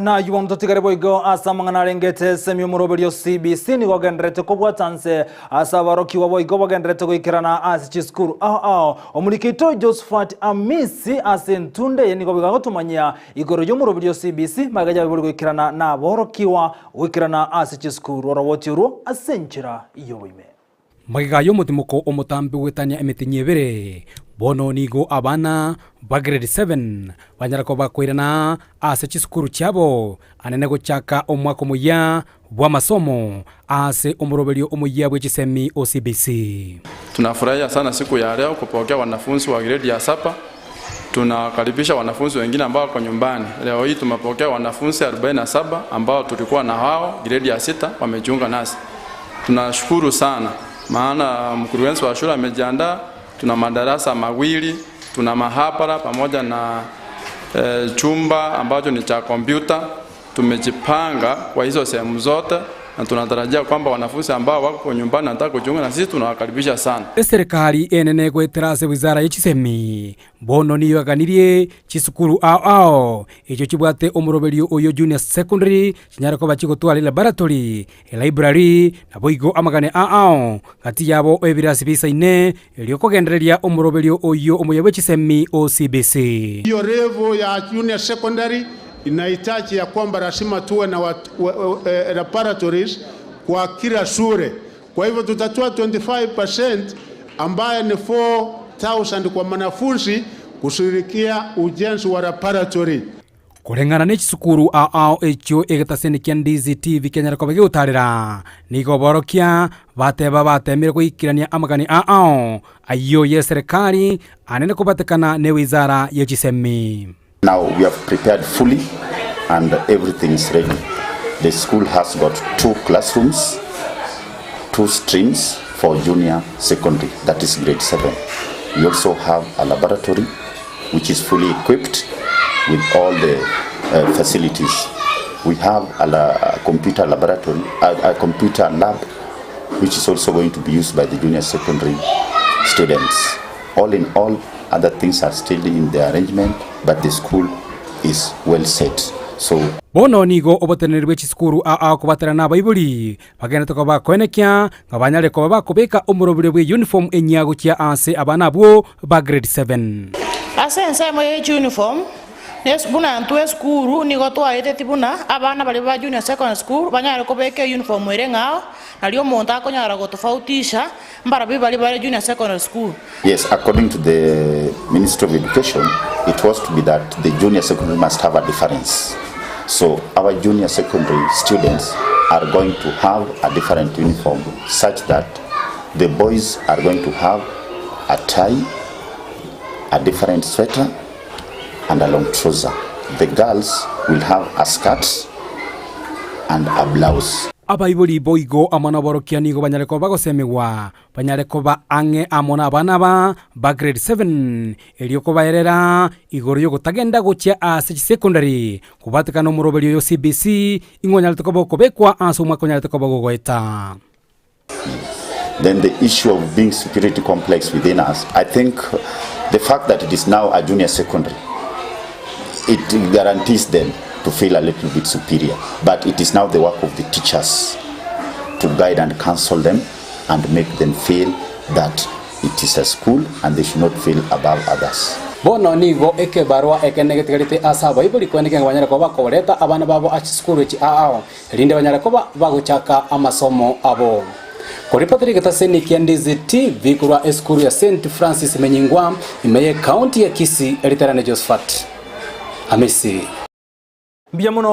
Na yuo mtotigare boigo ase amang'ana arengete semi omoroberio CBC nigo ogenderete kobwata nse ase abarokiwa boigo bagenderete goikerana ase chisukuru ao ao. Omoriki oito Josephat Amisi ase entunde eye nigo bigagotomanyia igoro y'omoroberio CBC magega y'abaibori goikerana na aborokiwa goikerana ase chisukuru oroboti orwo ase enchera y'oboime. Magega y'omotimoko omotambe goetania emetinyi ebere, bono nigo abana ba grade 7 banyara koba bakoirana ase chisukuru chiabo anene gochaka omwaka omoyia bw'amasomo ase omoroberio omoyia bwe chisemi o CBC. Tunafurahia sana siku ya leo kupokea wanafunzi wa gredi ya saba. Tunakaribisha wanafunzi wengine ambao wako nyumbani. Leo hii tumepokea wanafunzi 47 ambao tulikuwa na hao gredi ya sita wamejiunga nasi. Tunashukuru sana maana mkurugenzi wa shule amejiandaa. Tuna madarasa mawili, tuna mahabara pamoja na chumba ambacho ni cha kompyuta. Tumejipanga kwa hizo sehemu zote na tunatarajia kwamba wanafunzi ambao wako nyumbani wanataka kujiunga na sisi tunawakaribisha sana. Eserikari enene gwetera ase wizara ya chisemi bono niyo yaganirie chisukuru ao ao echo chibwate omoroberio oyo junior secondary chinyara koba chigotwara laboratory, library naboigo amagane ao ao gati yabo ebirasi bisaine erio kogendereria omoroberio oyo omoya bwe chisemi o CBC. Hiyo level ya junior secondary inahitaji ya kwamba lazima tuwe na laboratories kwa kila shule. Kwa hivyo tutatoa 25% ambaye ni 4000 kwa mwanafunzi kushirikia ujenzi wa laboratory. Koreng'ana na chisukuru ao ao echio egetaseni kia Ndizi TV kenyara koba gegotarera nigo borokia bateba batemire goikirania amagani ao ao ayo ya serikali anene kobatekana ne wizara ya chisemi. Now we have prepared fully and everything is ready. The school has got two classrooms, two streams for junior secondary, that is grade 7. We also have a laboratory which is fully equipped with all the facilities. We have a computer laboratory, a computer lab, which is also going to be used by the junior secondary students. All in all, other things are still in the arrangement, but the school is well set. So Bono nigo oboteneneri bwa chisukuru ao ao kobatera na abaibori bagenete koba bakoenekia nga banyare koba bakobeka omoroberio bwa uniform enya gochia ase abana abwo ba grade 7. Ase ensemo ya uniform buna ntwe esukuru nigo twaeteti buna abana bari ba junior secondary school banyare kobeka uniform ere ng'ao nari omonto akonyara gotofautisha mbarabi bari bare junior secondary school. Yes, according to the Ministry of Education, it was to be that the junior secondary must have a difference. So our junior secondary students are going to have a different uniform such that the boys are going to have a tie, a different sweater, and a long trouser. The girls will have a skirt and a blouse. Abaibori boigo amo na borokia nigo banyare koba bagosemigwa banyare koba ang'e amo na abana ba ba grade 7 erio kobaerera igoro yogotagenda gochia ase chisecondary kobatekana omoroberio oyo CBC ing'onyarete koba okobekwa ase omwaka onyarete koba gogoeta. Then the issue of being superiority complex within us, I think the fact that it is now a junior secondary, it guarantees them to feel a little bit superior. But it is now the work of the teachers to guide and counsel them and make them feel that it is a school and they should not feel above others. Bono nigo ekebarwa ekene getigarite ase abaibori kweneke nga banyare koba bakoreta abana babo ase chisukuru echi ao erinde banyare koba bagochaka amasomo abo. Koripoteri getaseni kia Ndizi TV korwa esukuru ya St Francis Menyingwa imeye county ya Kisii eriterane Josephat Amisi. Mbia muno.